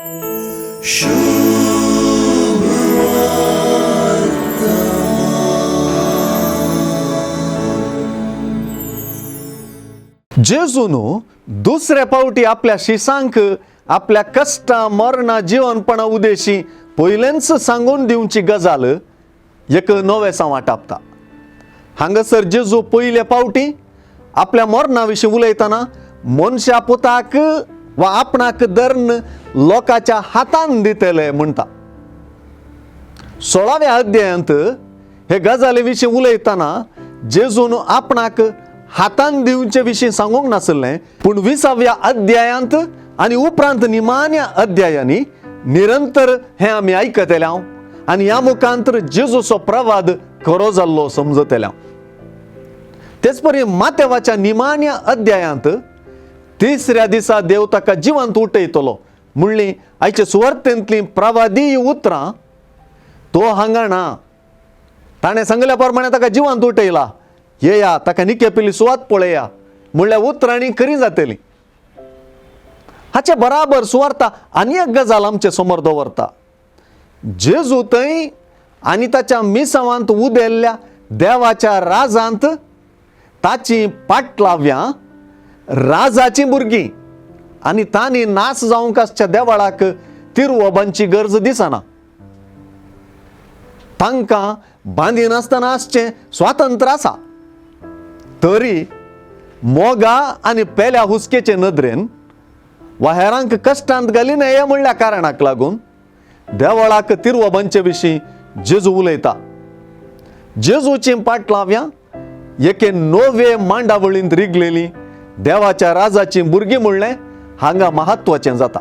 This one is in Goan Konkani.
जेजून दुसरे फावटी आपल्या शिसांक आपल्या कश्टां मरणां जिवनपणा उदेशी पयलेंच सांगून दिवची गजाल एक नवें वाटापता. हांगासर जेजू पयले फावटी आपल्या मरणा विशीं उलयतना मनशा पुताक वा आपणाक धरून लोकांच्या हातान दितले म्हणटा. 16व्या अध्यायांत हे गजाली विशीं उलयतना जेजून आपणाक हातान दिवचे विशीं सांगूंक नासलें, पूण 20व्या अध्यायांत आनी उपरांत निमाण्या अध्यायांनी निरंतर हें आमी आयकतले हांव आनी ह्या मुखांतर जेजूचो प्रवाद खरो जाल्लो समजतले हांव. तेच परी मातेवाच्या निमाण्या अध्यायांत तिसऱ्या दिसा देव ताका जिवंत उठयतलो म्हणली आयचे सुवार्तेंतलीं प्रवादी उतरां तो हांगा ना, ताणें सांगल्या प्रमाणे ताका जिवंत उठयला, येया ताका निकेपिल्ली सुवात पळया म्हणल्यार उतरांनी खरी जातली. हाचे बराबर सुवार्ता आनी एक गजाल आमचे समोर दवरता. जेजू थंय आनी ताच्या मिसावांत उदेल्ल्या देवाच्या राजांत ताची पाटलाव्यां राजाचीं भुरगीं आनी तांणी नास जावंक आसच्या देवळाक तिरवोबांची गरज दिसना. तांकां बांदिनासतना आसचें स्वातंत्र्य आसा, तरी मोगा आनी पेल्या हुस्केचे नदरेन वा हेरांक कश्टांत घालिना हे म्हणल्या कारणाक लागून देवळाक तिरवोबांचे विशीं जेजू उलयता. जेजूची पाटलाव्यां एके नवे मांडावळींत रिगलेली देवाच्या राजाची भुरगीं म्हणलें हांगा म्हत्वाचें जाता.